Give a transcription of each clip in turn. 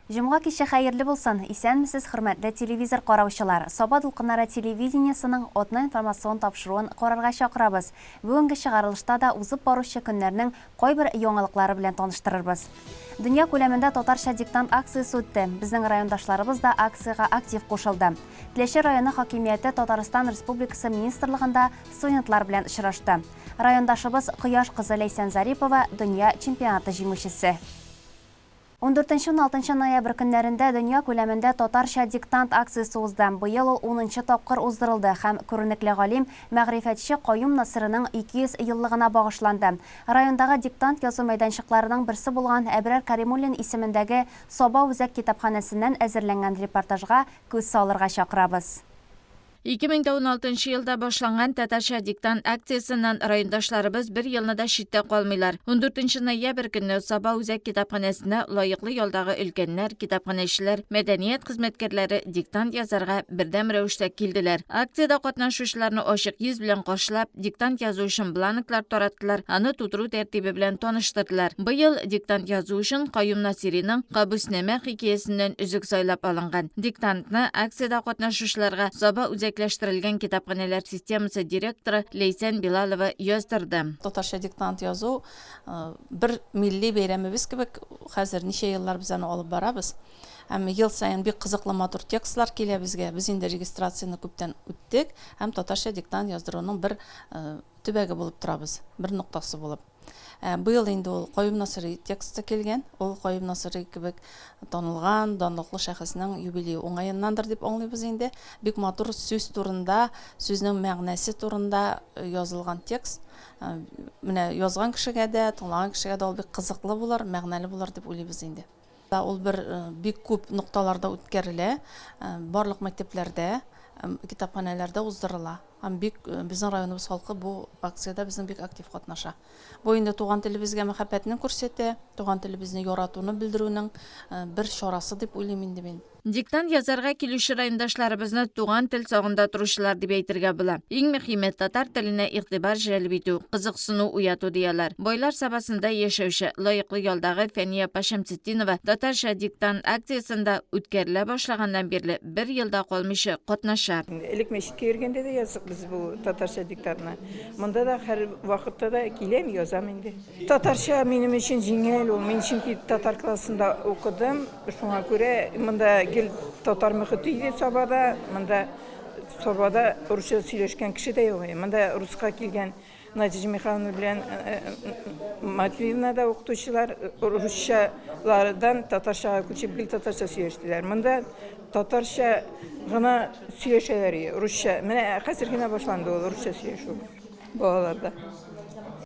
Җомга киче хәерле булсын! Исәнмесез, хөрмәтле телевизор караучылар! Саба дулкыннары телевидениесенең Атна информацион тапшыруын карарга чакырабыз. Бүгенге чыгарылышта да узып баручы көннәрнең кайбер яңалыклары белән таныштырырбыз. Дөнья күләмендә Татарча диктант акциясе үтте. Безнең райондашларыбыз да акциягә актив кушылды. Теләче районы хакимияте Татарстан Республикасы Министрлыгында студентлар белән очрашты. Райондашыбыз Кояш кызы Ләйсән Зарипова дөнья чемпионаты җиңүчесе. Ундүртенче-уналтынчы ноябрь көннәрендә дөнья күләмендә Татарча диктант акциясе узды. Быел ул унынчы тапкыр уздырылды һәм күренекле галим, мәгърифәтче Каюм Насыйриның 200 еллыгына багышланды. Райондагы диктант язу мәйданчыкларының берсе булган Әбрар Каримуллин исемендәге Саба үзәк китапханәсеннән әзерләнгән репортажга күз салырга чакырабыз. 2016 елда башланган Татарча диктант акциясеннән райондашларыбыз бер елны да читтә калмыйлар. Ундүртенче ноябрь көнне Саба үзәк китапханәсенә лаеклы ялдагы өлкәннәр, китапханәчеләр, мәдәният хезмәткәрләре диктант язарга бердәм рәвештә килделәр. Акциядә катнашучыларны ачык йөз белән каршылап, диктант язу өчен бланклар тараттылар, аны тутыру тәртибе белән таныштырдылар. Быел диктант язу өчен Каюм Насыйриның Кабуснамә хикәясеннән өзек сайлап алынган. Диктантны акциядә катнашучыларга Саба үзәкләштерелгән китапханәләр системасы директоры Ләйсән Билалова яздырды. Татарча диктант язу бер милли бәйрәмебез кебек, хәзер ничә еллар без аны алып барабыз. Һәм ел саен бик кызыклы матур текстлар килә безгә. Без инде регистрацияне күптән үттек һәм татарча диктант яздыруның бер төбәге булып торабыз, бер ноктасы булып. Ә, быел инде ул Каюм Насыйри тексты килгән. Ул Каюм Насыйри кебек танылган, данлыклы шәхеснең юбилее уңаеннандыр дип аңлыйбыз инде. Бик матур сүз турында, сүзнең мәгънәсе турында э, язылган текст. Э, менә язган кешегә дә, тыңлаган кешегә дә ул бик кызыклы булыр, мәгънәле булыр дип уйлыйбыз инде. Ул бер э, бик күп нокталарда үткәрелә, барлык мәктәпләрдә, китапханәләрдә уздырыла. Һәм бик безнең районыбыз халкы бу акциядә безнең бик актив катнаша. Бу инде туган телебезгә мәхәббәтне күрсәтә, туган телебезне яратуны белдерүнең бер чарасы дип уйлыйм инде мин. Диктант язарга килүче райондашларыбызны туган тел сагында торучылар дип әйтергә була. Иң мөһиме, татар теленә игътибар җәлеп итү, кызыксыну уяту, ди алар. Байлар Сабасында яшәүче, лаеклы ялдагы Фәния апа Шәмсетдинова Татарча диктант акциясендә үткәрелә башлаганнан бирле бер ел да калмыйча катнаша. Элек мәчеткә йөргәндә дә яздык без бу татарча диктантны. Монда да һәр вакытта да киләм, язам инде. Татарча минем өчен җиңел ул. Мин чөнки татар классында укыдым. Шуңа күрә монда гел татар мөхите иде Сабада. Монда Сабада русча сөйләшкән кеше дә юк. Монда руска килгән Надежда Михайловна белән Матвеевна да укытучылар русчалардан татарчага күчеп гел татарча сөйләштеләр. Монда татарча гына сөйләшәләр, русча. Менә хәзер генә башланды ул русча сөйләшү балаларда.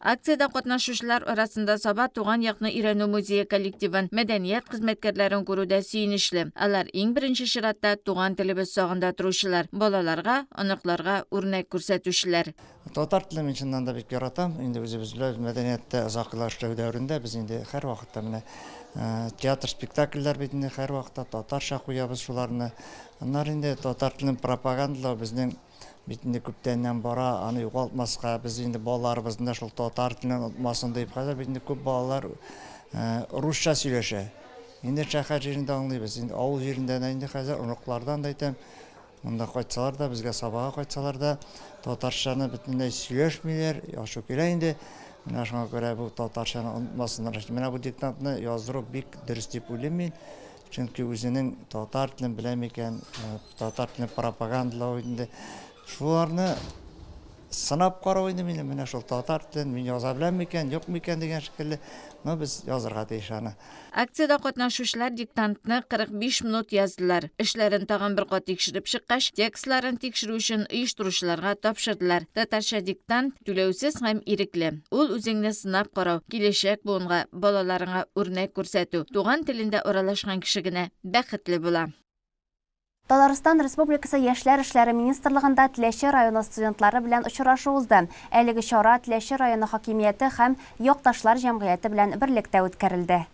Акциядә катнашучылар арасында Саба туган якны өйрәнү музее коллективын, мәдәният хезмәткәрләрен күрү дә сөенечле. Алар иң беренче чиратта туган телебез сагында торучылар, балаларга, оныкларга үрнәк күрсәтүчеләр. Татар телен мин чыннан да бик яратам. Инде үзебез беләбез, мәдәнияттә озак еллар эшләү дәверендә без инде һәрвакытта менә театр спектакльләр бит инде һәрвакытта татарча куябыз шуларны. Аннары инде татар телен пропагандалау безнең бит инде күптәннән бара, аны югалтмаска, без инде балаларыбызны да шул татар телен онытмасын дип, хәзер бит инде күп балалар русча сөйләшә. Инде шәһәр җирендә аңлыйбыз, инде авыл җирендә дә инде хәзер оныклардан да әйтәм, Монда кайтсалар да, безгә Сабага кайтсалар да, татарчаны бөтенләй сөйләшмиләр, ачу килә инде. Менә шуңа күрә бу татарчаны онытмасыннар өчен. Менә бу диктантны яздыру бик дөрес дип уйлыйм мин. Чөнки үзенең татар телен белә микән, э, татар телен пропагандалау инде. Шуларны сынап карау инде минем менә шул татар телен мин яза беләм микән, юк микән дигән шикелле. Но без язырга тиеш аны. Акциядә катнашучылар диктантны 45 минут яздылар. Эшләрен тагын бер кат тикшереп чыккач, текстларын тикшерү өчен оештыручыларга тапшырдылар. Татарча диктант, түләүсез һәм ирекле. Ул үзеңне сынап карау, киләчәк буынга, балаларыңа үрнәк күрсәтү. Туган телендә аралашкан кеше генә бәхетле була. Татарстан Республикасы Яшьләр эшләре министрлыгында Теләче районы студентлары белән очрашу узды. Әлеге чара Теләче районы хакимияте һәм Якташлар җәмгыяте белән берлектә үткәрелде.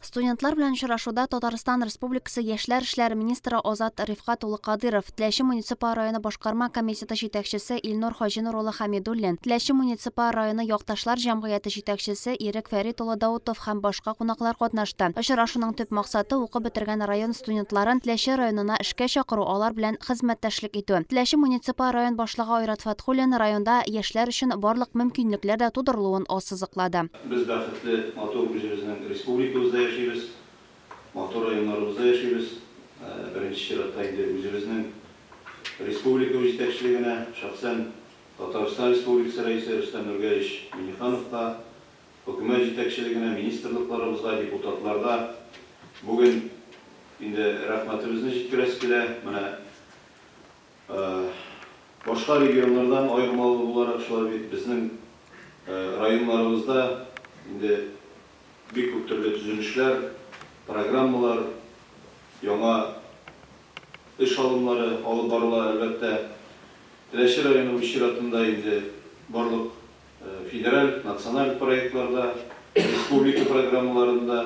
Студентлар белән очрашуда Татарстан Республикасы Яшьләр эшләре министры Азат Рифкать улы Кадыйров, Теләче муниципаль районы башкарма комитеты җитәкчесе Илнур Хаҗинур улы Хәмидуллин, Теләче муниципаль районы Якташлар җәмгыяте җитәкчесе Ирек Фәрит улы Даутов һәм башка кунаклар катнашты. Очрашуның төп максаты, укып бетергән район студентларын Теләче районына эшкә чакыру, алар белән хезмәттәшлек итү. Теләче муниципаль район башлыгы Айрат Фәтхуллин районда яшьләр өчен барлык мөмкинлекләр дә тудырылуын ассызыклады. Без бәхетле, матур үзебезнең республикабызда яшибез, матур районнарыбызда яшибез. Беренче чиратта инде үзебезнең республикабыз җитәкчелегенә, шәхсән Татарстан Республикасы Рәисе Рөстәм Нургалиевич Миңнехановка, хөкүмәт җитәкчелегенә, министрлыкларыбызга, депутатларга бүген инде рәхмәтебезне җиткерәсе килә. Менә Башка регионнардан аермалы буларак, шулай бит, безнең районнарыбызда инде бик күп төрле төзелешләр, программалар, яңа эш алымнары алып барыла, әлбәттә. Теләче районы үз чиратында инде барлык федераль, националь проектларда, республика программаларында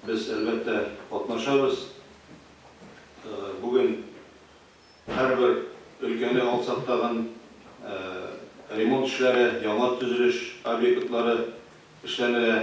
без, әлбәттә, катнашабыз. Бүген Һәрбер өлкәне алсак тагын, ремонт эшләре, яңа төзелеш объектлары эшләнелә.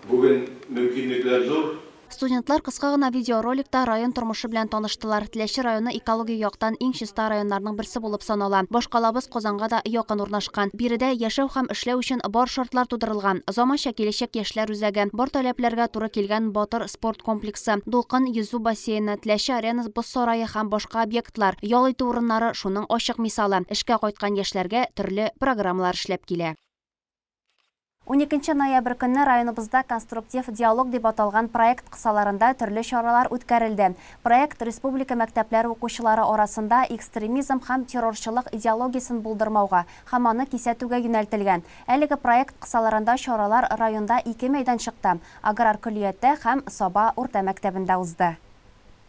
Бүген мөмкинлекләр зур. Студентлар кыска гына видеороликта район тормышы белән таныштылар. Теләче районы экологик яктан иң чиста районнарның берсе булып санала. Башкалабыз Казанга да якын урнашкан. Биредә яшәү һәм эшләү өчен бар шартлар тудырылган. Заманча Киләчәк яшьләр үзәге, бар таләпләргә туры килгән Батыр спорт комплексы, Дулкын йөзү бассейны, Теләче Арена боз сарае һәм башка объектлар, ял итү урыннары шуның ачык мисалы. Эшкә кайткан яшьләргә төрле программалар эшләп килә. Уникенче ноябрь көнне районыбызда Конструктив диалог дип аталган проект кысаларында төрле чаралар үткәрелде. Проект республика мәктәпләре укучылары арасында экстремизм һәм террорчылык идеологиясен булдырмауга һәм аны кисәтүгә юнәлтелгән. Әлеге проект кысаларында чаралар районда ике мәйданчыкта, Аграр көллияттә һәм Саба урта мәктәбендә узды.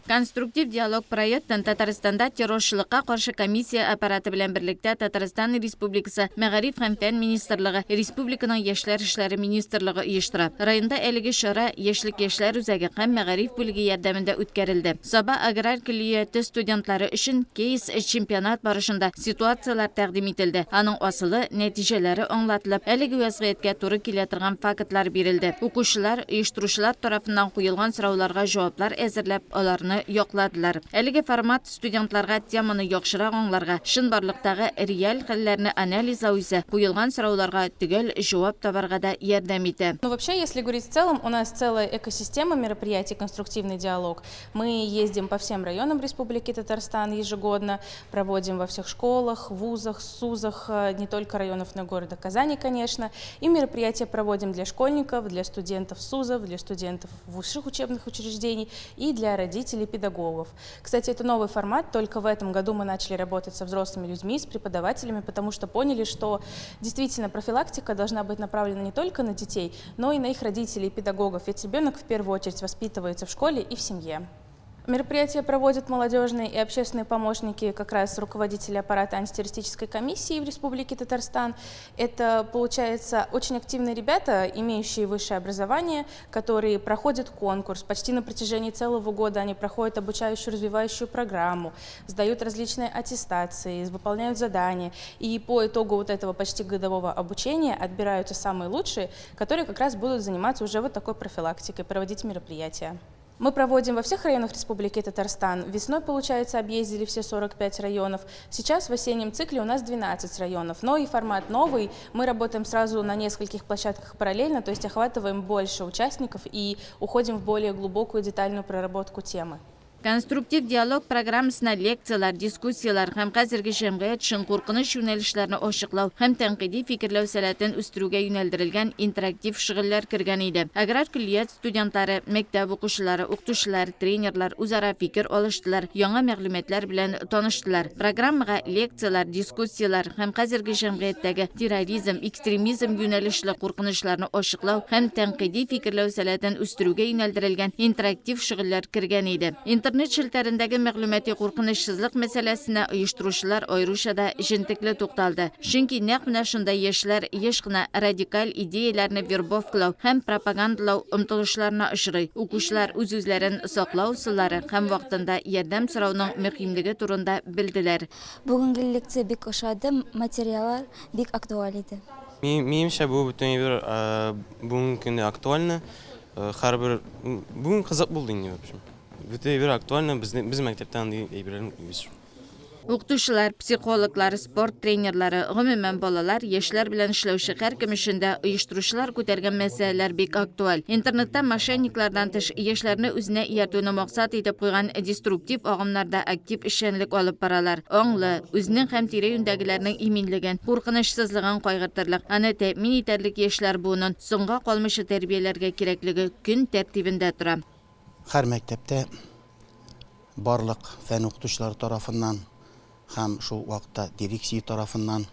Конструктив диалог проектын Татарстанда террорчылыкка каршы комиссия аппараты белән берлектә Татарстан Республикасы Мәгариф һәм фән министрлыгы, республиканың Яшьләр эшләре министрлыгы оештыра. Районда әлеге чара Яшьлек яшьләр үзәге һәм мәгариф бүлеге ярдәмендә үткәрелде. Саба аграр көллияте студентлары өчен кейс-чемпионат барышында ситуацияләр тәкъдим ителде, аның асылы, нәтиҗәләре аңлатылып, әлеге вәзгыятькә туры килә торган фактлар бирелде. Укучылар, оештыручылар тарафыннан куелган сорауларга җаваплар әзерләп, аларны якладылар. Әлеге формат студентларга теманы яхшырак аңларга, чынбарлыктагы реаль хәлләрне анализлау исә куелган сорауларга төгәл җавап табарга да ярдәм итә. Ну, вообще, если говорить в целом, у нас целая экосистема мероприятий «Конструктивный диалог». Мы ездим по всем районам Республики Татарстан ежегодно, проводим во всех школах, вузах, СУЗах, не только районов, но и города Казани, конечно. И мероприятия проводим для школьников, для студентов СУЗов, для студентов высших учебных учреждений и для родителей, педагогов. Кстати, это новый формат, только в этом году мы начали работать со взрослыми людьми, с преподавателями, потому что поняли, что действительно профилактика должна быть направлена не только на детей, но и на их родителей и педагогов, ведь ребенок в первую очередь воспитывается в школе и в семье. Мероприятия проводят молодежные и общественные помощники, как раз руководители аппарата антитеррористической комиссии в Республике Татарстан. Это, получается, очень активные ребята, имеющие высшее образование, которые проходят конкурс. Почти на протяжении целого года они проходят обучающую, развивающую программу, сдают различные аттестации, выполняют задания. И по итогу вот этого почти годового обучения отбираются самые лучшие, которые как раз будут заниматься уже вот такой профилактикой, проводить мероприятия. Мы проводим во всех районах Республики Татарстан. Весной, получается, объездили все 45 районов. Сейчас в осеннем цикле у нас 12 районов. Но и формат новый. Мы работаем сразу на нескольких площадках параллельно, то есть охватываем больше участников и уходим в более глубокую детальную проработку темы. Конструктив диалог программасына лекцияләр, дискуссияләр һәм хәзерге җәмгыять өчен куркыныч юнәлешләрне ачыклау һәм тәнкыйди фикерләү сәләтен үстерүгә юнәлдерелгән интерактив шөгыльләр кергән иде. Аграр көллият студентлары, мәктәп укучылары, укытучылар, тренерлар үзара фикер алыштылар, яңа мәгълүматлар белән таныштылар. Программага лекцияләр, дискуссияләр һәм хәзерге җәмгыятьтәге терроризм, экстремизм юнәлешле куркынычларны ачыклау һәм тәнкыйди фикерләү сәләтен үстерүгә юнәлдерелгән интерактив шөгыльләр кергән иде. Интернет челтәрендәге мәгълүмати куркынычсызлык мәсьәләсенә оештыручылар аеруча да җентекле тукталды. Чөнки нәкъ менә шунда яшьләр еш кына радикаль идеяләрне вербовкалау һәм пропагандалау омтылышларына очрый. Укучылар үз-үзләрен саклау ысуллары һәм вакытында ярдәм сорауның мөһимлеге турында белделәр. Бүгенге лекция бик ошады, материаллар бик актуаль иде. Минемчә, бу бөтен әйбер бүгенге көндә актуально. Һәрбер бүген кызык булды инде, в общем. Бөтен әйбер актуально, без мәктәптә андый әйберләрне укыйбыз. Укытучылар, психологлар, спорт тренерлары, гомумән, балалар, яшьләр белән эшләүче һәркем өчен дә оештыручылар күтәргән мәсьәләләр бик актуаль. Интернетта мошенниклардан тыш, яшьләрне үзенә ияртүне максат итеп куйган деструктив агымнар да актив эшчәнлек алып баралар. Аңлы, үзенең һәм тирә-юньдәгеләрнең иминлеген, куркынычсызлыгын кайгыртырлык, аны тәэмин итәрлек яшьләр буынын соңга калмыйча тәрбияләргә кирәклеге көн тәртибендә тора. Һәр мәктәптә барлык фән укытучылары тарафыннан һәм шул вакытта дирекция тарафыннан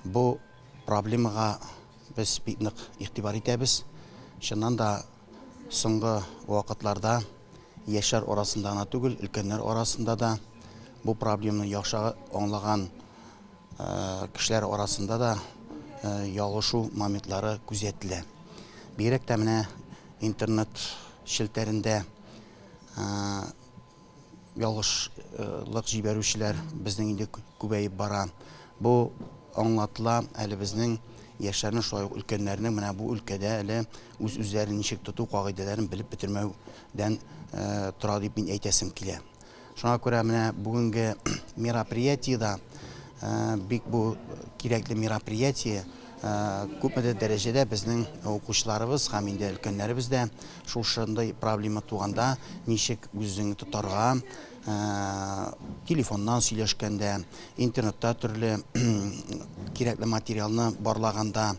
бу проблемага без бик нык игътибар итәбез. Чыннан да, соңгы вакытларда яшьләр арасында гына түгел, өлкәннәр арасында да бу проблеманы яхшы аңлаган кешеләр арасында да ялгышу моментлары күзәтелә. Бигрәк тә менә интернет челтәрендә ялгышлык җибәрүчеләр безнең инде күбәеп бара. Бу аңлатыла әле безнең яшьләрнең, шулай ук өлкәннәрнең менә бу өлкәдә әле үз-үзләрен ничек тоту кагыйдәләрен белеп бетермәүдән тора дип мин әйтәсем килә. Шуңа күрә менә бүгенге мероприятиедә бик бу кирәкле мероприятие, күпмедер дәрәҗәдә безнең укучыларыбыз һәм инде өлкәннәребез дә шушындый проблема туганда ничек үзеңне тотарга, телефоннан сөйләшкәндә, интернетта төрле кирәкле материалны барлаганда,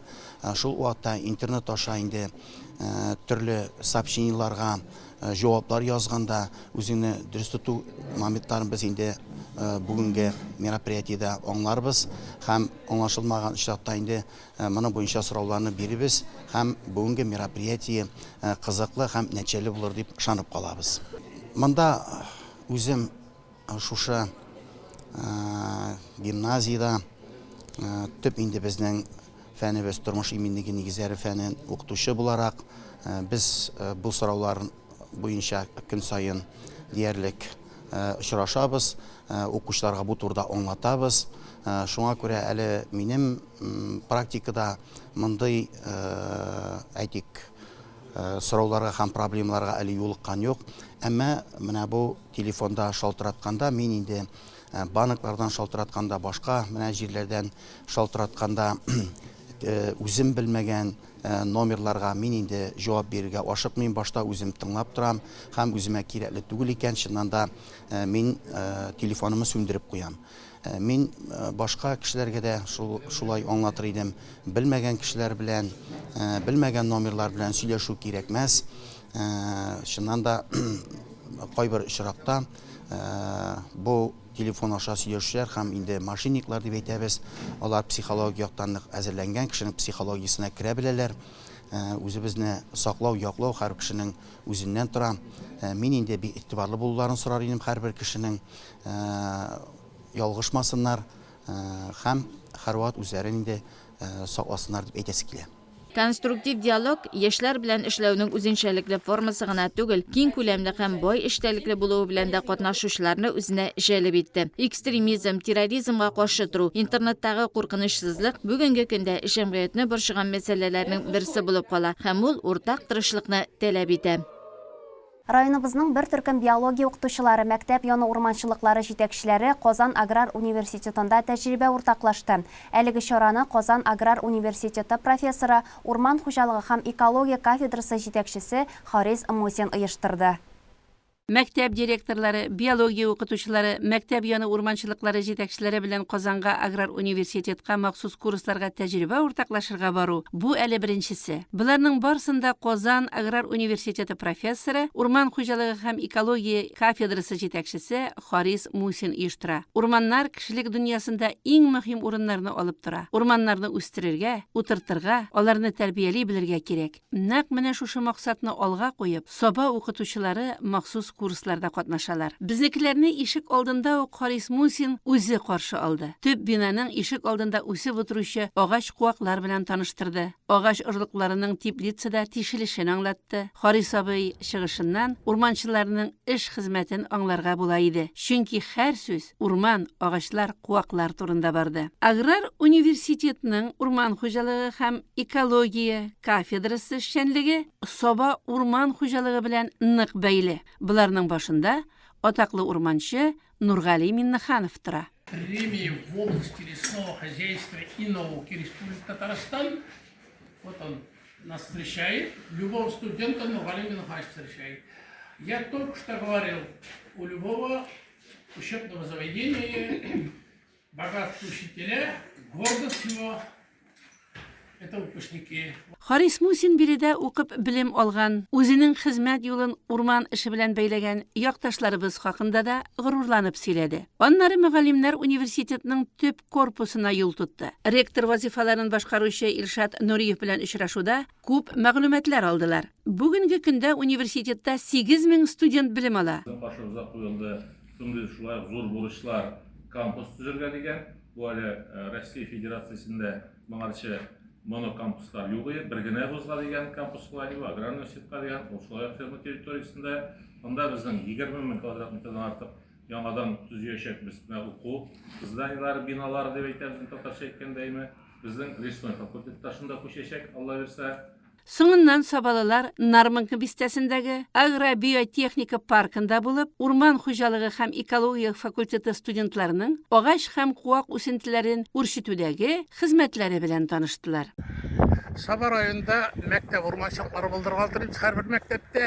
шул вакытта интернет аша инде төрле сообщениеларга җаваплар язганда үзеңне дөрес тоту моментларын без инде бүгенге мероприятиедә аңларбыз һәм аңлашылмаган очракта инде моның буенча сорауларны бирербез һәм бүгенге мероприятие кызыклы һәм нәтиҗәле булыр дип ышанып калабыз. Монда үзем шушы гимназиядә төп инде безнең фәнебез тормыш иминлеге нигезләре фәнен укытучы буларак без бу сораулар буенча көн саен диярлек очрашабыз, укучыларга бу турыда аңлатабыз. Шуңа күрә әле минем практикада мондый, әйтик, сорауларга һәм проблемаларга әле юлыккан юк. Әмма менә бу телефонда шалтыратканда, мин инде банклардан шалтыратканда, башка менә җирләрдән шалтыратканда үзем белмәгән номерларга мин инде җавап бирергә ашыкмыйм, башта үзем тыңлап торам һәм үземә кирәкле түгел икән, чыннан да мин телефонымны сүндереп куям. Мин башка кешеләргә дә шул шулай аңлатыр идем. Белмәгән кешеләр белән, белмәгән номерлар белән сөйләшү кирәкмәс. Чыннан да кайбер очракта бу телефон аша сөйләшүчеләр һәм инде мошенниклар дип әйтәбез, алар психологик яктан нык әзерләнгән, кешенең психологиясенә керә беләләр. Үзебезне саклау, яклау һәр кешенең үзеннән тора. Мин инде бик игътибарлы булуларын сорар идем һәрбер кешенең. Ялгышмасыннар һәм һәрвакыт үзләрен инде сакласыннар дип әйтәсе килә. Конструктив диалог яшьләр белән эшләүнең үзенчәлекле формасы гына түгел, киң күләмле һәм бай эчтәлекле булуы белән дә катнашучыларны үзенә җәлеп итте. Экстремизм, терроризмга каршы тору, интернеттагы куркынычсызлык бүгенге көндә җәмгыятьне борчыган мәсьәләләрнең берсе булып кала һәм ул уртак тырышлыкны таләп итә. Районыбызның бер төркем биология укытучылары, мәктәп яны урманчылыклары җитәкчеләре Казан аграр университетында тәҗрибә уртаклашты. Әлеге чараны Казан аграр университеты профессоры, урман хуҗалыгы һәм экология кафедрасы җитәкчесе Харис Мусин оештырды. Мәктәп директорлары, биология укытучылары, мәктәп яны урманчылыклары җитәкчеләре белән Казанга аграр университетка махсус курсларга тәҗрибә уртаклашырга бару, бу әле беренчесе. Боларның барысын да Казан аграр университеты профессоры, урман хуҗалыгы һәм экология кафедрасы җитәкчесе Харис Мусин оештыра. Урманнар кешелек дөньясында иң мөһим урыннарны алып тора. Урманнарны үстерергә, утыртырга, аларны тәрбияли белергә кирәк. Нәкъ менә шушы максатны алга куеп, Саба укытучылары махсус. курсларда катнашалар. Безнекеләрне ишек алдында ук Харис Мусин үзе каршы алды. Төп бинаның ишек алдында үсеп утыручы агач-куаклар белән таныштырды. Агач орлыкларының теплицада тишелешен аңлатты. Харис абый чыгышыннан урманчыларның эш хезмәтен аңларга була иде. Чөнки һәр сүз урман, агачлар, куаклар турында барды. Аграр университетның урман хуҗалыгы һәм экология кафедрасы эшчәнлеге Саба урман хуҗалыгы белән нык бәйле. Боларның башында атаклы урманчы Нургали Миннеханов тора. Премия в области лесного хозяйства и науки Республики Татарстан. Вот он нас встречает. Любого студента Нургали Миннеханович встречает. Я только что говорил, у любого учебного заведения богатство учителя, гордость его это выпускники. Харис Мусин биредә укып белем алган, үзенең хезмәт юлын урман эше белән бәйләгән якташларыбыз хакында да горурланып сөйләде. Аннары мөгаллимнәр университетның төп корпусына юл тотты. Ректор вазифаларын башкаручы Илшат Нуриев белән очрашуда күп мәгълүматлар алдылар. Бүгенге көндә университетта 8000 студент белем ала. Безнең каршыбызга куелды шундый шулай ук зур бурычлар кампус төзергә дигән. Бу әле Россия Федерациясендә моңарчы монокампуслар юк иде. Бер генә вузга дигән кампус була иде, аграр университетка дигән, ул шулай ук ферма территориясендә. Анда безнең 20 мең квадрат метрдан артык яңадан төзиячәкбез менә уку зданиеләре, биналары дип әйтәбез татарча әйткәндәйме. Безнең лесной факультет та шунда күчәчәк, Алла бирсә. Соңыннан сабалылар Нармонка бистәсендәге агробиотехника паркында булып, урман хуҗалыгы һәм экология факультеты студентларының агач һәм куак үсентеләрен үрчетүдәге хезмәтләре белән таныштылар. Саба районында мәктәп урманчылыклары булдырырга телибез һәрбер мәктәптә.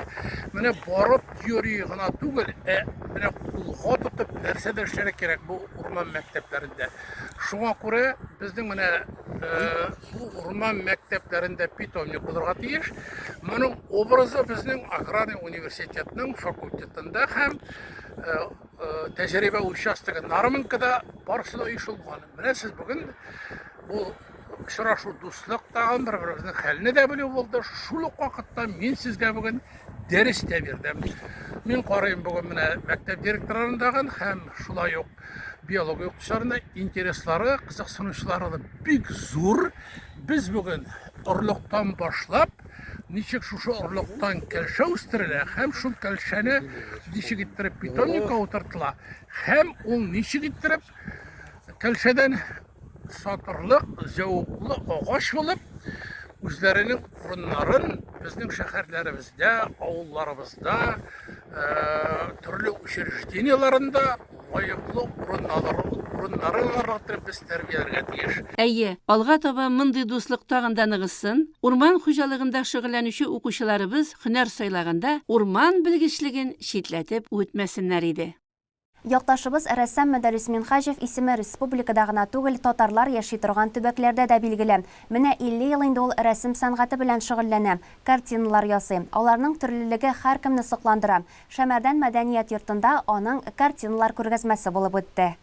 Менә барып теория гына түгел, ә менә кулга тотып нәрсәдер эшләргә кирәк бу урман мәктәпләрендә. Шуңа күрә безнең менә Бу урман мәктәпләрендә питомник булырга тиеш. Моның образы безнең аграрный университетның факультетында һәм э, э, тәҗрибә участогы Нармонкада барысы да оешылган. Менә сез бүген бу очрашу дуслык тагын бер-беребезнең хәлне дә белү булды. Шул ук вакытта мин сезгә бүген дәрес тә бирдем. Мин карыйм бүген менә мәктәп директорларындагы һәм шулай ук биология укытучыларында интереслары, кызыксынучылары да бик зур. Без бүген орлыктан башлап, ничек шушы орлыктан кәлшә үстерелә һәм шул кәлшәне ничек иттереп питомникка утыртыла һәм ул ничек иттереп кәлшәдән сатырлык, зәвыклы агач булып, үзләренең урыннарын безнең шәһәрләребездә, авылларыбызда, төрле учреждениеләрендә лаеклы урыннары алырга итеп без тәрбияләргә тиеш. Әйе, алга таба мондый дуслык тагын да ныгысын, урман хуҗалыгында шөгыльләнүче укучыларыбыз һөнәр сайлаганда урман белгечлеген читләтеп үтмәсеннәр иде. Якташыбыз рәссам Мөдәррис Минһаҗев исеме республикада гына түгел, татарлар яши торган төбәкләрдә дә билгеле. Менә 50 ел инде ул рәсем сәнгате белән шөгыльләнә, картиналар ясый. Аларның төрлелеге һәркемне сокландыра. Шәмәрдән мәдәният йортында аның картиналар күргәзмәсе булып үтте.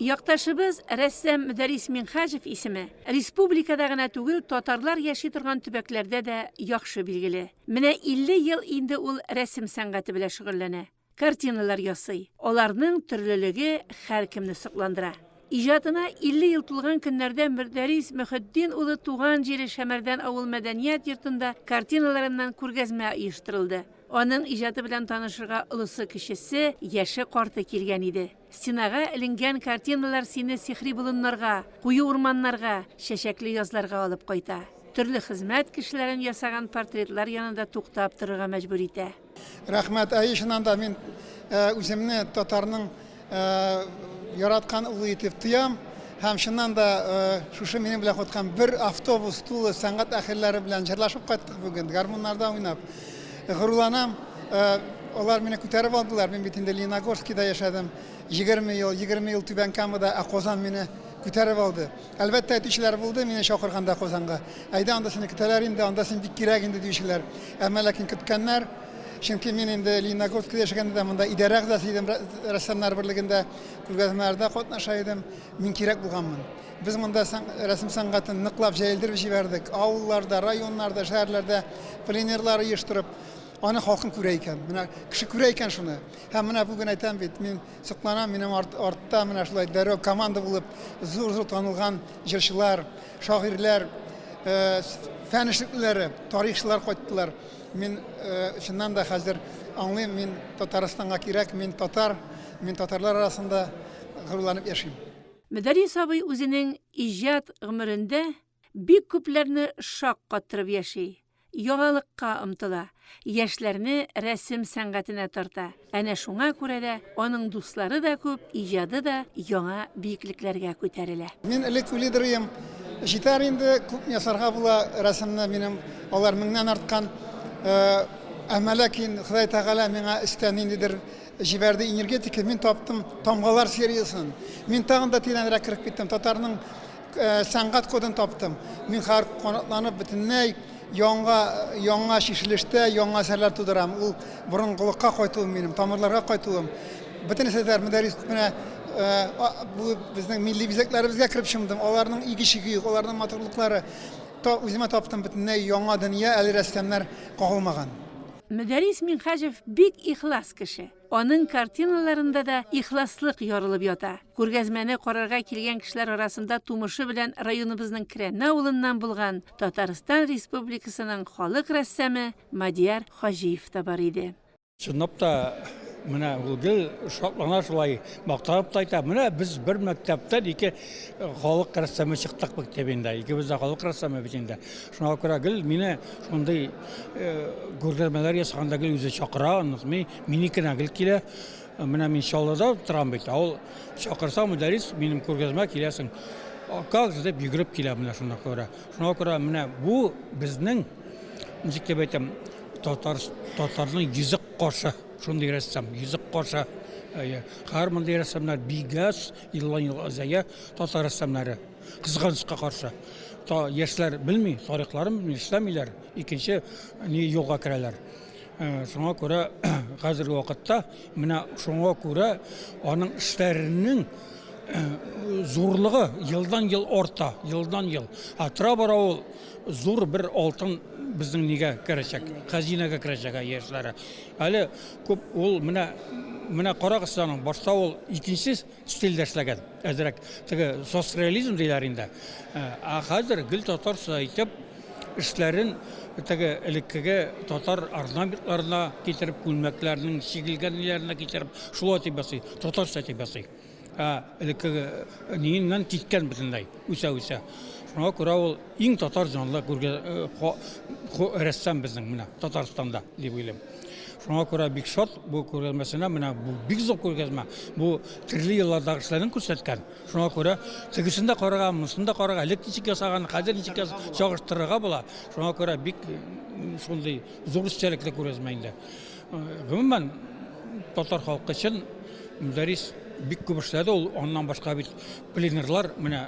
Якташыбыз рәссам Мөдәррис Минһаҗев исеме республикада гына түгел, татарлар яши торган төбәкләрдә дә яхшы билгеле. Менә 50 ел инде ул рәсем сәнгате белән шөгыльләнә. Картиналар ясый. Аларның төрлелеге һәркемне сокландыра. Иҗатына 50 ел тулган көннәрдә Мөрдәрис Мөхетдин улы туган җире Шәмәрдән авыл мәдәният йортында картиналарыннан күргәзмә оештырылды. Аның иҗаты белән танышырга олысы-кечесе, яше-карты килгән иде. Стенага эленгән картиналар сине сихри болыннарга, куе урманнарга, чәчәкле язларга алып кайта. Төрле хезмәт кешеләрен ясаган портретлар янында туктап торырга мәҗбүр итә. Рәхмәт. Әйе, чыннан да мин үземне татарның яраткан улы итеп тоям. Һәм чыннан да шушы минем белән кайткан бер автобус тулы сәнгать әһелләре белән җырлашып кайттык бүген, гармуннарда уйнап. Горурланам. Алар мине күтәреп алдылар. Мин бит инде Лениногорскида яшәдем. 20 ел, 20 ел Түбән Камада, ә Казан мине күтәреп алды. Әлбәттә, әйтүчеләр булды, мине чакырганда Казанга. Әйдә, анда сине көтәләр инде, анда син бик кирәк инде, диючеләр. Әмма ләкин көткәннәр. Чөнки мин инде Лениногорскида яшәгәндә дә монда идарә әгъзасы идем, рәссамнар берлегендә, күргәзмәләрдә катнаша идем. Мин кирәк булганмын. Без монда рәсем сәнгатен ныклап җәелдереп җибәрдек. Авылларда, районнарда, шәһәрләрдә пленэрлар оештырып. Аны халкым күрә икән. Менә кеше күрә икән шуны. Һәм менә бүген әйтәм бит, мин сокланам, минем арт, артта менә шулай дәррәү команда булып, зур-зур танылган җырчылар, шагыйрьләр, э, фән эшлеклеләре, тарихчылар кайттылар. Мин э, чыннан да хәзер аңлыйм, мин Татарстанга кирәк, мин татар, мин татарлар арасында горурланып яшим. Мөдәррис абый үзенең иҗат гомерендә бик күпләрне шаккаттырып яши. Яңалыкка омтыла, яшьләрне рәсем сәнгатенә тарта. Әнә шуңа күрә дә аның дуслары да күп, иҗады да яңа биеклекләргә күтәрелә. Мин элек уйлыйдыр идем, җитәр инде, күп ясарга була рәсемне, минем алар меңнән арткан. Әмма ләкин Ходай Тәгалә миңа өстән ниндидер җибәрде энергетика, мин таптым тамгалар сериясен. Мин тагын да тирәнрәк кереп киттем, татарның Сәнгать кодын таптым. Мин хәзер канатланып бөтенләй яңа, яңа чишелештә яңа әсәрләр тудырам. Ул борынгылыкка кайтуым минем, тамырларга кайтуым. Бөтен әсәрләр Мөдәррис менә бу безнең милли бизәкләребезгә кереп чумдым. Аларның иге-чиге юк, аларның матурлыклары. Та, үземә таптым бөтенләй яңа дөнья, әле рәссамнар кагылмаган. Мөдәррис Минһаҗев бик ихлас кеше. Аның картиналарында да ихласлык ярылып ята. Күргәзмәне карарга килгән кешеләр арасында тумышы белән районыбызның Керәнне авылыннан булган Татарстан Республикасының халык рәссамы Мадияр Хаҗиев та бар иде. Чынлап та, менә ул гел шатлана шулай, мактанып та әйтә, менә без бер мәктәптән ике халык рәссамы чыктык бит дип инде, икебез дә халык рәссамы бит инде. Шуңа күрә гел мине шундый күргәзмәләр ясаганда гел үзе чакыра, онытмый, минекенә гел килә. Менә мин Чаллыда торам бит, ә ул чакырса, Мөдәррис, минем күргәзмә киләсең. Как же дип йөгереп килә менә шуңа күрә. Шуңа күрә менә бу безнең, ничек дип әйтәм, татар, татарның йөзек кашы, шундый рәссам, йөзек кашы. Хәзер мондый рәссамнар бик аз, елдан-ел азая татар рәссамнары. Кызганычка каршы, та яшьләр белми, тарихларын белми, эшләмиләр, икенче ни юлга керәләр. Э, шуңа күрә хәзерге вакытта менә шуңа күрә аның эшләренең э, зурлыгы елдан-ел арта, елдан-ел. Ә тора-бара ул зур бер алтын безнең нигә керәчәк, хәзинәгә керәчәк яшьләре. Әле күп ул менә менә карагыз аның башта ул икенче стильдә эшләгән, әзрәк теге соцреализм диләр инде. Ә хәзер гел татарча итеп эшләрен теге элеккеге татар орнаментларына китереп, күлмәкләрнең чигелгән ниләренә китереп, шулай итеп ясый, татарча итеп ясый. Ә элеккеге ниеннән киткән бөтенләй, үсә-үсә. Шуңа күрә ул иң татар җанлы рәссам безнең менә Татарстанда дип уйлыйм. Шуңа күрә бик шат бу күргәзмәсенә, менә бу бик зур күргәзмә. Бу төрле еллардагы эшләрен күрсәткән. Шуңа күрә тегесен дә карарга, монысын да карарга, элек ничек ясаган, хәзер ничек чагыштырырга була. Шуңа күрә бик шундый зур эчтәлекле күргәзмә инде. Гомумән, татар халкы өчен Мөдәррис бик күп эшләде. Ул аннан башка бит пленерлар менә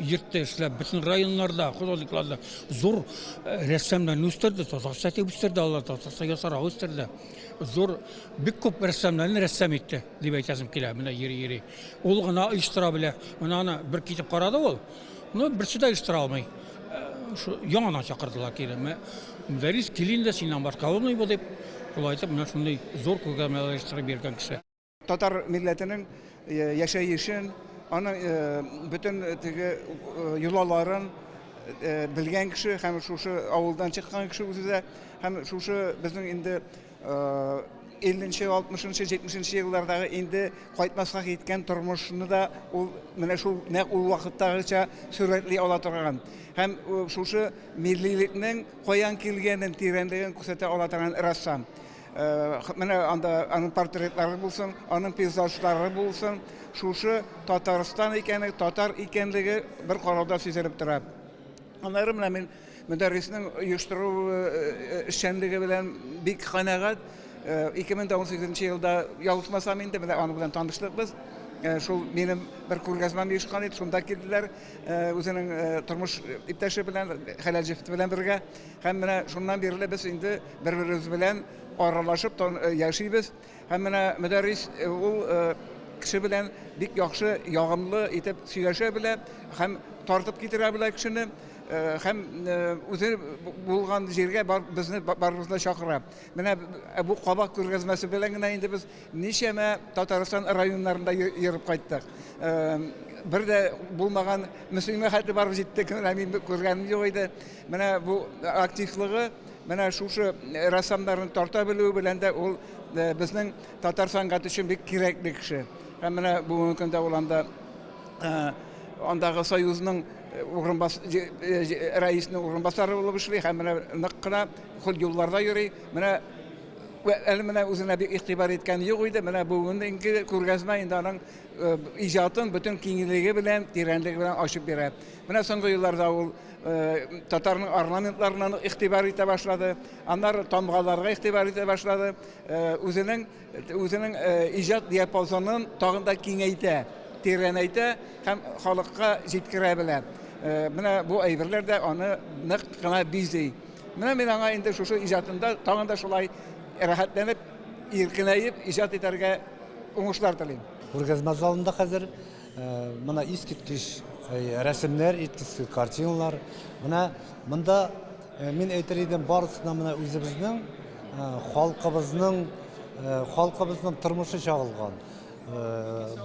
йөртте эшләп бөтен районнарда, художникларда зур рәссамнарны үстерде, татарча итеп үстерде алар, татарча ясарга үстерде. Зур бик күп рәссамнарны рәссам итте дип әйтәсем килә, менә йөри-йөри. Ул гына оештыра белә. Менә аны бер китеп карады ул. Ну, берсе дә оештыра алмый. Шу яңадан чакырдылар кире. Мөдәррис, кил инде, синнән башка булмый бу дип. Шулай итеп, менә шундый зур күргәзмәләр оештырып йөргән кеше. Татар милләтенең яшәешен, аның бөтен теге йолаларын белгән кеше һәм шушы авылдан чыккан кеше үзе дә һәм шушы безнең инде 50 нче, 60 нчы, 70 нче еллардагы инде кайтмаска киткән тормышны да ул менә шул нәкъ ул вакыттагыча сурәтли ала торган һәм шушы миллилекнең каян килгәнен, тирәнлеген күрсәтә ала торган рәссам. Менә анда аның портретлары булсын, аның пейзажлары булсын, шушы Татарстан икәне, татар икәнлеге бер карауда сизелеп тора. Аннары менә мин Мөдәрриснең оештыру эшчәнлеге белән бик канәгать. 2018 елда ялгышмасам инде, менә аның белән таныштык без. Шул минем бер күргәзмәм оешкан иде, шунда килделәр үзенең тормыш иптәше белән, хәләл җефете белән бергә. Һәм менә шуннан бирле без инде бер-беребез белән аралашып яшибез. Һәм менә Мөдәррис ул кеше белән бик яхшы, ягымлы итеп сөйләшә белә һәм тартып китерә белә кешене. Һәм үзе булган җиргә бар, безне барыбызны чакыра. Менә бу кабак күргәзмәсе белән генә инде без ничәмә Татарстан районнарында йөреп кайттык. Бер дә булмаган Мөслимгә хәтле барып җиттек, менә мин күргәнем юк иде. Менә бу активлыгы, менә шушы рәссамнарны тарта белүе белән дә ул безнең татар сәнгате өчен бик кирәкле кеше. Һәм менә бүгенге көндә ул анда андагы союзның урынбас рәисенең урынбасары булып эшли һәм менә нык кына хул юлларда йөри. Менә әле менә үзенә бик игътибар иткән юк иде. Менә бүгенге күргәзмә инде аның иҗатын бөтен киңлеге белән, тирәнлеге белән ачып бирә. Менә соңгы елларда ул татарның орнаментларына нык игътибар итә башлады. Аннары тамгаларга игътибар итә башлады. Үзенең үзенең иҗат диапазонын тагын да киңәйтә, тирәнәйтә һәм халыкка җиткерә белә. Менә бу әйберләр дә аны нык кына бизи. Менә мин аңа инде шушы иҗатында тагын да шулай рәхәтләнеп, иркенәеп иҗат итәргә уңышлар телим. Күргәзмә залында хәзер менә искиткеч рәсемнәр, искиткеч картиналар. Менә монда мин әйтер идем, барысына менә үзебезнең халкыбызның халкыбызның тормышы чагылган.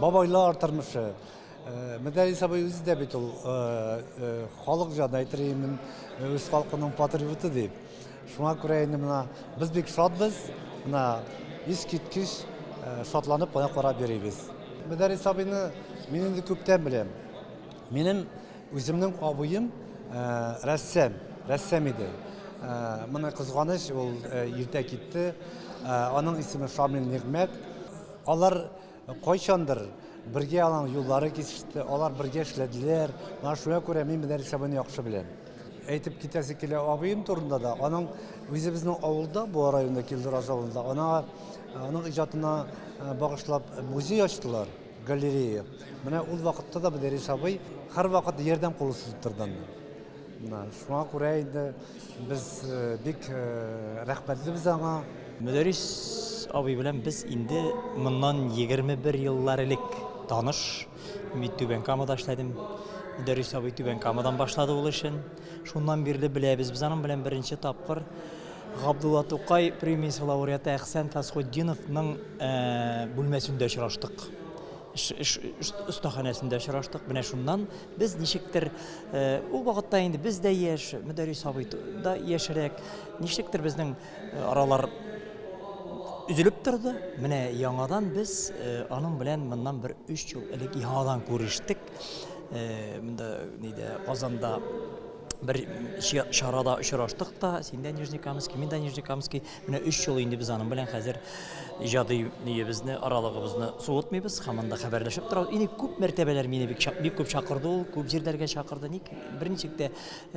Бабайлар тормышы. Мөдәррис абый үзе дә бит ул халык җаны, әйтер идем, үз халкының патриоты дип. Шуңа күрә инде менә без бик шатбыз, менә искиткеч шатланып кына карап йөрибез. Мөдәррис абыйны мин инде күптән беләм. Минем үземнең абыем рәссам, рәссам иде. Моны кызганыч, ул иртә китте. Аның исеме Шамил Нигъмәт. Алар кайчандыр бергә аның юллары кисеште, алар бергә эшләделәр. Менә шуңа күрә мин Мөдәррис абыйны яхшы беләм. Әйтеп китәсе килә абыем турында да. Аның үзебезнең авылда, Буа районында, Килдураз авылында, ана аның иҗатына багышлап музей ачтылар, галерея. Менә ул вакытта да Мөдәррис абый һәрвакыт ярдәм кулы сузып торды анда. Менә шуңа күрә инде без бик рәхмәтлебез аңа. Мөдәррис абый белән без инде моннан 21 еллар элек таныш. Мин Түбән Камада эшләдем. Мөдәррис абый Түбән Камадан башлады ул эшен. Шуннан бирле беләбез. Без аның белән беренче тапкыр Габдулла Тукай премиясе лауреаты Әхсән Фәсхетдиновның бүлмәсендә очраштык. Эш остаханәсендә очраштык. Менә шуннан без ничектер ул вакытта инде без дә яшь, Мөдәррис абый да яшьрәк. Ничектер безнең аралар өзелеп торды. Менә яңадан без аның белән моннан бер өч ел элек яңадан күрештек. Монда нидә Казанда бер чарада очраштык та, син дә Нижнекамский, мин дә Нижнекамский. Менә өч ел инде без аның белән хәзер иҗади ниебезне, аралыгыбызны суытмыйбыз, һаман да хәбәрләшеп торабыз. Инде күп мәртәбәләр мине бик, бик күп чакырды ул, күп җирләргә чакырды. Ник берничек тә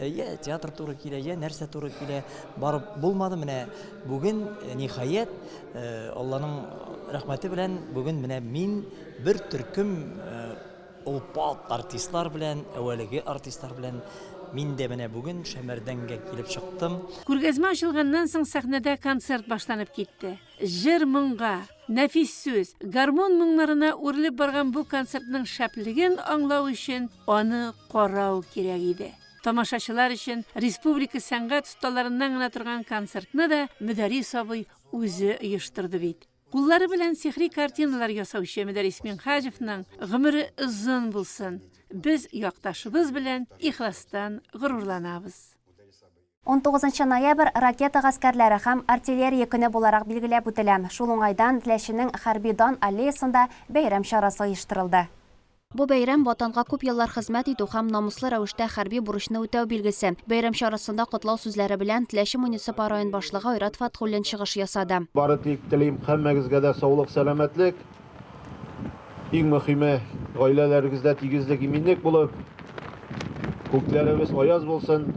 я театр туры килә, я нәрсә туры килә, барып булмады. Менә бүген, ниһаять, Алланың рәхмәте белән бүген менә мин бер төркем Олпат артистлар белән, әүвәлеге артистлар белән мин дә менә бүген Шәмәрдәнгә килеп чыктым. Күргәзмә ачылганнан соң сәхнәдә концерт башланып китте. Җыр-моңга, нәфис сүз, гармун моңнарына үрелеп барган бу концертның шәплеген аңлау өчен аны карау кирәк иде. Тамашачылар өчен республика сәнгать осталарыннан гына торган концертны да Мөдәррис абый үзе оештырды бит. Куллары белән сихри картиналар ясаучы Мөдәррис Минһаҗевның гомере озын булсын! Без якташыбыз белән ихластан горурланабыз. Унтугызынчы ноябрь ракета гаскәрләре һәм артиллерия көне буларак билгеләп үтелә. Шул уңайдан Теләченең Хәрби дан аллеясында бәйрәм чарасы оештырылды. Бу бәйрәм, Ватанга күп еллар хезмәт итү һәм намуслы рәвештә хәрби бурычны үтәү билгесе. Бәйрәм чарасында котлау сүзләре белән Теләче муниципаль район башлыгы Айрат Фәтхуллин чыгыш ясады. Бары тик телим һәммәгезгә дә саулык-сәламәтлек, иң мөхиме, гаиләләрегездә тигезлек, иминлек булып, күкләребез аяз булсын,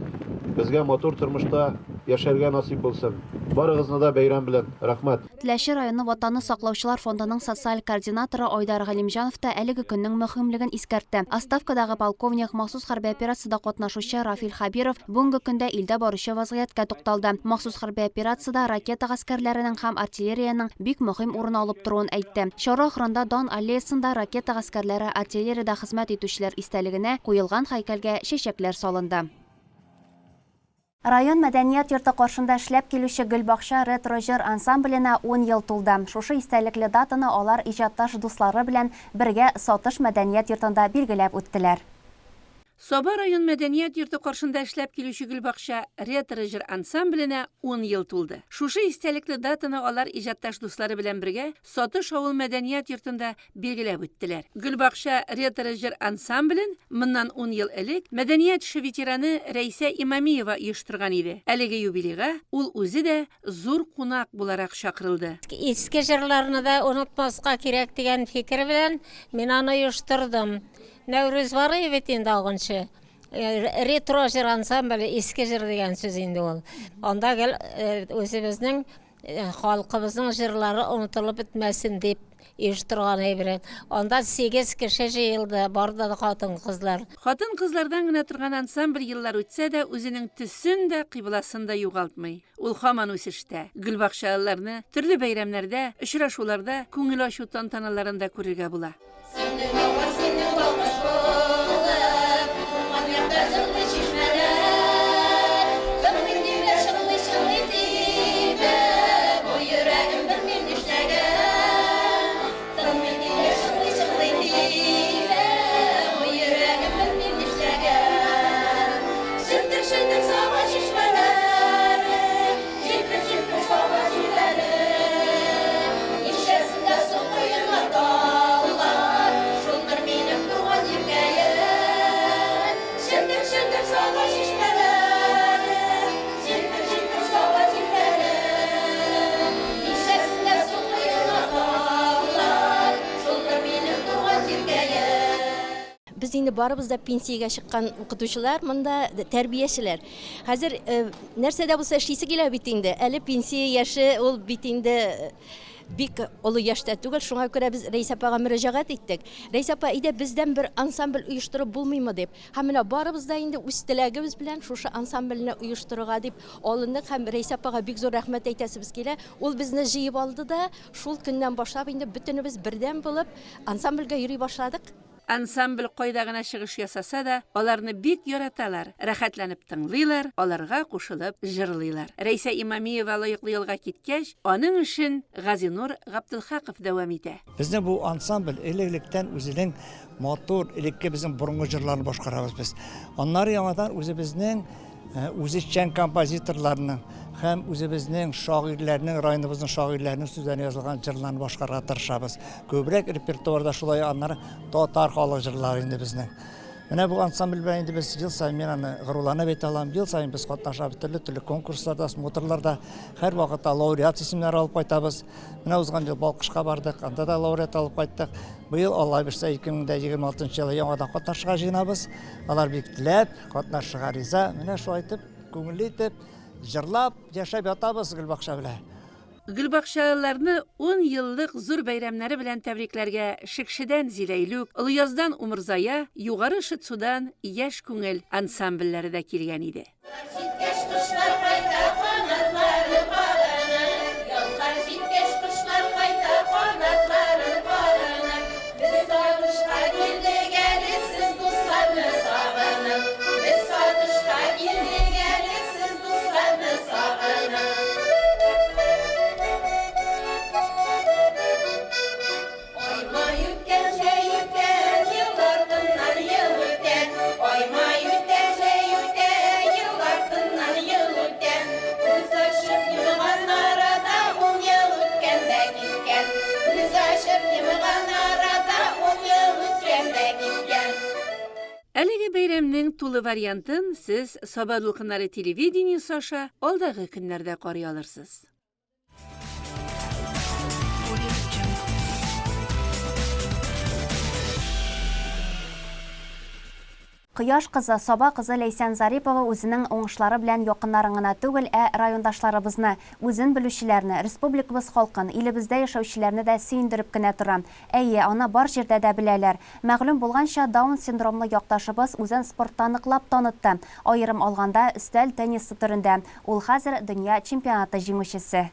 безгә матур тормышта яшәргә насыйп булсын. Барыгызны да бәйрәм белән! Рәхмәт! Теләче районы Ватанны саклаучылар фондының социаль координаторы Айдар Галимҗанов та әлеге көннең мөһимлеген искәртте. Отставкадагы полковник, махсус хәрби операциядә катнашучы Рафил Хәбиров бүгенге көндә илдә баручы вазгыятькә тукталды. Махсус хәрби операциядә ракета гаскәрләренең һәм артиллериянең бик мөһим урын алып торуын әйтте. Чара ахырында Дан аллеясында ракета гаскәрләре, артиллериядә хезмәт итүчеләр истәлегенә куелган һәйкәлгә чәчәкләр салынды. Район мәдәният йорты каршында эшләп килүче Гөлбакча ретро-җыр ансамбленә ун ел тулды. Шушы истәлекле датаны алар иҗатташ дуслары белән бергә Сатыш мәдәният йортында билгеләп үттеләр. Саба район мәдәният йорты каршында эшләп килүче Гөлбакча ретро-җыр ансамбленә ун ел тулды. Шушы истәлекле датаны алар иҗатташ дуслары белән бергә Сатыш авыл мәдәният йортында билгеләп үттеләр. Гөлбакча ретро-җыр ансамблен моннан ун ел элек мәдәният эше ветераны Рәйсә Имамиева оештырган иде. Әлеге юбилейга ул үзе дә зур кунак буларак чакырылды. Иске җырларны да онытмаска кирәк дигән фикер белән мин аны оештырдым. Нәүрүз бар иде бит инде агынчы. Ретро җыр ансамбле иске җыр дигән сүз инде ул. Анда гел үзебезнең Халкыбызның җырлары онытылып бетмәсен дип оештырган әйбер. Анда сигез кеше җыелды, барды да хатын-кызлар. Хатын-кызлардан гына торган ансамбль еллар үтсә дә, үзенең төсен дә, кыйбласын да югалтмый. Ул һаман үсештә. Гөлбакчалыларны төрле бәйрәмнәрдә, очрашуларда, күңел ачу тантаналарында күрергә була. Синең аваз, синең балкыш булып, Туган якта җырлый чишмәләр. Тыңлыйм димә, чыңлый, чыңлый тибә, Бу йөрәгем белмим нишләгән. Тыңлыйм димә, чыңлый, чыңлый тибә, Бу йөрәгем белмим нишләгән. Челтер-челтер саба чишмәләре, Җилпер-җилпер саба җилләре. Ничәсендә су коена таллар, Шулдыр минем туган җиркәем. Челтер-челтер саба чишмәләре, Җилпер-җилпер саба җилләре. Ничәсендә су коена таллар, Шулдыр минем туган җиркәем. Без инде барыбыз да пенсиягә чыккан укытучылар, монда тәрбиячеләр. Хәзер нәрсә дә булса эшлисе килә бит инде. Әле пенсия яше ул бит инде бик олы яшьтә түгел. Шуңа күрә без Рәйсә апага мөрәҗәгать иттек. Рәйсә апа, әйдә бездән бер ансамбль оештырып булмыймы дип. Һәм менә барыбыз да инде үз теләгебез белән шушы ансамбльне оештырырга дип алындык һәм Рәйсә апага бик зур рәхмәт әйтәсебез килә. Ул безне җыеп алды да, шул көннән башлап инде бөтенебез бердәм булып ансамбльгә йөри башладык. Ансамбль кайда гына чыгыш ясаса да, аларны бик яраталар, рәхәтләнеп тыңлыйлар, аларга кушылып җырлыйлар. Рәйсә Имамиева лаеклы ялга киткәч, аның эшен Газинур Габделхаков дәвам итә. Безнең бу ансамбль элек-электән үзенең матур, элекке безнең борынгы җырларын башкарабыз без. Аннары яңадан үзебезнең үзешчән композиторларның һәм үзебезнең шагыйрьләрнең, районыбызның шагыйрьләренең сүзләренә язылган җырларны башкарырга тырышабыз. Күбрәк репертуарда шулай аннары татар халык җырлары инде безнең. Менә бу ансамбль белән инде без ел саен, мин аны горурланып әйтә алам, ел саен без катнашабыз төрле-төрле конкурсларда, смотрларда, һәрвакытта лауреат исемнәре алып кайтабыз. Менә узган ел Балкышка бардык, анда да лауреат алып кайттык. Быел, Алла бирсә, 2026 елы яңадан катнашырга җыенабыз. Алар бик теләп, Катнашырга риза. Менә шулай итеп, күңелле итеп, җырлап, яшәп ятабыз Гөлбакча белән. Гөлбакчалыларны ун еллык зур бәйрәмнәре белән тәбрикләргә Шекшедән Зиләйлүк, Олыяздан Умырзая, Югары Шытсудан Яшь күңел ансамбльләре дә килгән иде. Язлар җиткәч, кошлар кайта, канатларын кагынып. Язлар җиткәч, кошлар кайта, канатларын кагынып. Без сатышка килдек әле, сез дусларны сагынып. Без сатышка килдек әле, сез дусларны сагынып. Ай май үткән, җәй үткән, ел артыннан ел үтә. Ай май үтә, җәй үтә, ел артыннан ел үтә. Күз ачып йомган арада ун ел үткән дә киткән. Күз ачып йомган арада ун ел үткән дә киткән. Әлеге бәйрәмнең тулы вариантын сез Саба дулкыннары телевидениесе аша алдагы көннәрдә карый алырсыз. Кояш кызы, Саба кызы Ләйсән Зарипова үзенең уңышлары белән якыннарын гына түгел, ә райондашларыбызны, үзен белүчеләрне, республикабыз халкын, илебездә яшәүчеләрне дә сөендереп кенә тора. Әйе, аны бар җирдә дә беләләр. Мәгълүм булганча, Даун синдромлы якташыбыз үзен спортта ныклап танытты. Аерым алганда, өстәл теннисы төрендә. Ул хәзер дөнья чемпионаты җиңүчесе.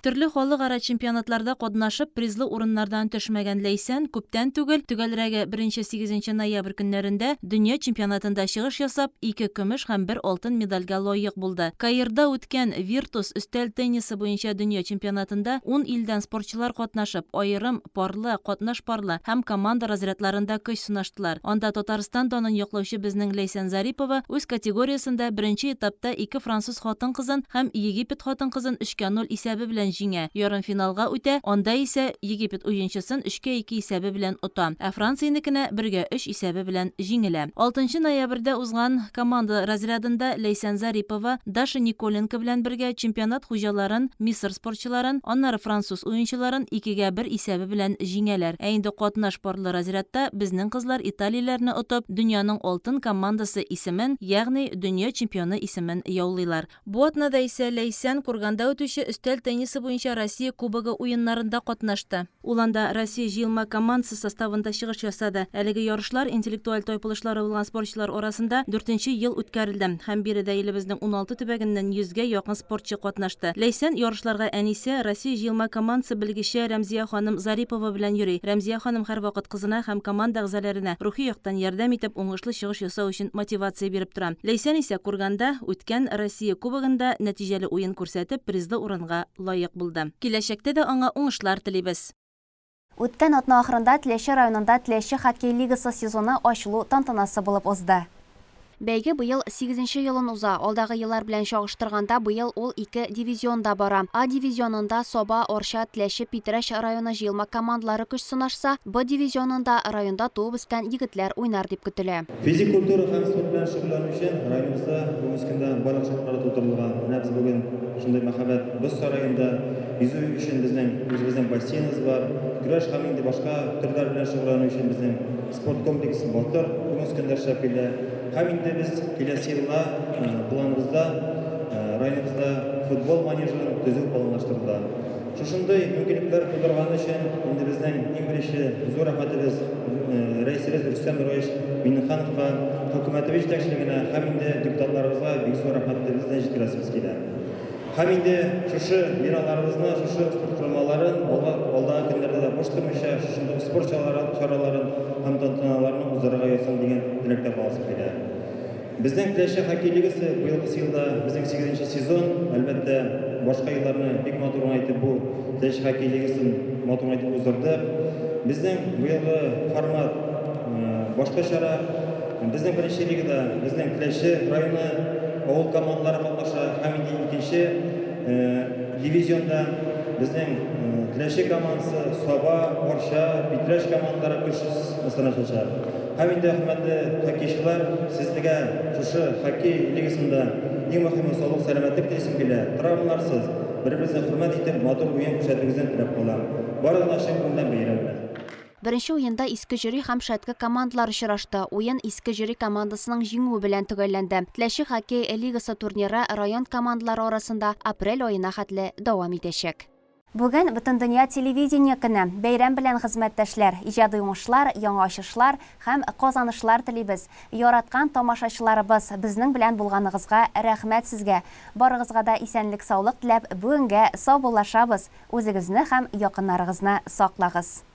Төрле халыкара чемпионатларда катнашып, призлы урыннардан төшмәгән Ләйсән күптән түгел, төгәлрәге, беренче-сигезенче ноябрь көннәрендә дөнья чемпионатында чыгыш ясап, ике көмеш һәм бер алтын медальгә лаек булды. Каирда үткән Виртус өстәл теннисы буенча дөнья чемпионатында ун илдән спортчылар катнашып, аерым, парлы, катнаш парлы һәм команда разрядларында көч сынаштылар. Анда Татарстан данын яклаучы безнең Ләйсән Зарипова үз категориясендә беренче этапта ике француз хатын-кызын һәм Египет хатын-кызын өчкә ноль исәбе белән җиңә, ярымфиналга үтә, анда исә Египет уенчысын өчкә ике исәбе белән ота, ә Франциянекенә бергә өч исәбе белән җиңелә. Алтынчы ноябрьдә узган команда разрядында Ләйсән Зарипова Даша Николенко белән бергә чемпионат хуҗаларын, Мисыр спортчыларын, аннары француз уенчыларын икегә бер исәбе белән җиңәләр. Ә инде катнаш парлы разрядта безнең кызлар италияләрне отып, дөньяның алтын командасы исемен, ягъни дөнья чемпионы исемен яулыйлар. Бу атнада исә Ләйсән Курганда үтүче өстәл теннисы буенча Россия Кубогы уеннарында катнашты. Ул анда Россия җыелма командасы составында чыгыш ясады. Әлеге ярышлар интеллектуаль тайпылышлары булган спортчылар арасында дүртенче ел үткәрелде һәм биредә илебезнең 16 төбәгеннән йөзгә якын спортчы катнашты. Ләйсән ярышларга әнисе, Россия җыелма командасы белгече Рәмзия ханым Зарипова белән йөри. Рәмзия ханым һәрвакыт кызына һәм команда әгъзаләренә рухи яктан ярдәм итеп, уңышлы чыгыш ясау өчен мотивация биреп тора. Ләйсән исә Курганда үткән Россия Кубогында нәтиҗәле уен күрсәтеп, призлы урынга лаек булды. Киләчәктә дә аңа уңышлар телибез. Үткән атна ахырында Теләче районында Теләче хоккей лигасы сезоны ачылу тантанасы булып узды. Бәйге быел сигезенче елын уза. Алдагы еллар белән чагыштырганда, быел ул ике дивизионда бара. А дивизионында Саба, Арча, Теләче, Питрәч районы җыелма командалары көч сынашса, Б дивизионында районда туып үскән егетләр уйнар дип көтелә. Физик культура һәм спорт белән шөгыльләнү өчен районыбызда бүгенге көндә барлык шартлар да тудырылган. Менә без бүген шундый мәһабәт боз сараенда йөзү өчен безнең үзебезнең бассейныбыз бар. Көрәш һәм инде башка төрләр белән шөгыльләнү өчен безнең спорт комплексы Батыр бүгенге көндә эшләп килә. Һәм инде без киләсе елга планыбызда районыбызда футбол манежын төзү планлаштырыла. Шушындый мөмкинлекләр тудырганы өчен инде безнең иң беренче зур рәхмәтебез рәисебез Рөстәм Нураевич Миңнехановка, хөкүмәтебез җитәкчелегенә һәм инде депутатларыбызга бик зур рәхмәтебезне җиткерәсебез килә. Һәм инде шушы биналарыбызны, шушы спорт корылмаларын алга алдагы көннәрдә дә буш тормыйча, шушындый спорт чараларын һәм тантаналарны уздырырга язсын дигән теләктә каласым килә. Безнең Теләче хоккей лигасы быелгысы елда безнең сигезенче сезон. Әлбәттә, башка елларны бик матур гына итеп бу Теләче хоккей лигасын матур гына итеп уздырдык. Безнең быелгы формат башкачарак. Безнең беренче лигада безнең Теләче районы авыл командалары катнаша һәм инде икенче дивизионда безнең Теләче командасы, Саба, Арча, Питрәч командалары көч сынашачак. Һәм инде, хөрмәтле хоккейчылар, сезгә шушы хоккей лигасында иң мөһиме саулык-сәламәтлек телисем килә. Травмаларсыз, бер-берегезне хөрмәт итеп, матур уен күрсәтүегезне теләп калам. Барыгызны да чын күңелдән бәйрәм белән! Беренче уенда Иске Җөри һәм Шәтке командалары очрашты. Уен Иске Җөри командасының җиңүе белән төгәлләнде. Теләче хоккей лигасы турниры район командалары арасында апрель аена хәтле дәвам итәчәк. Бүген Бөтендөнья телевидение көне. Бәйрәм белән, хезмәттәшләр! Иҗади уңышлар, яңа ачышлар һәм казанышлар телибез. Яраткан тамашачыларыбыз, безнең белән булганыгызга рәхмәт сезгә! Барыгызга да исәнлек-саулык теләп, бүгенгә саубуллашабыз. Үзегезне һәм якыннарыгызны саклагыз!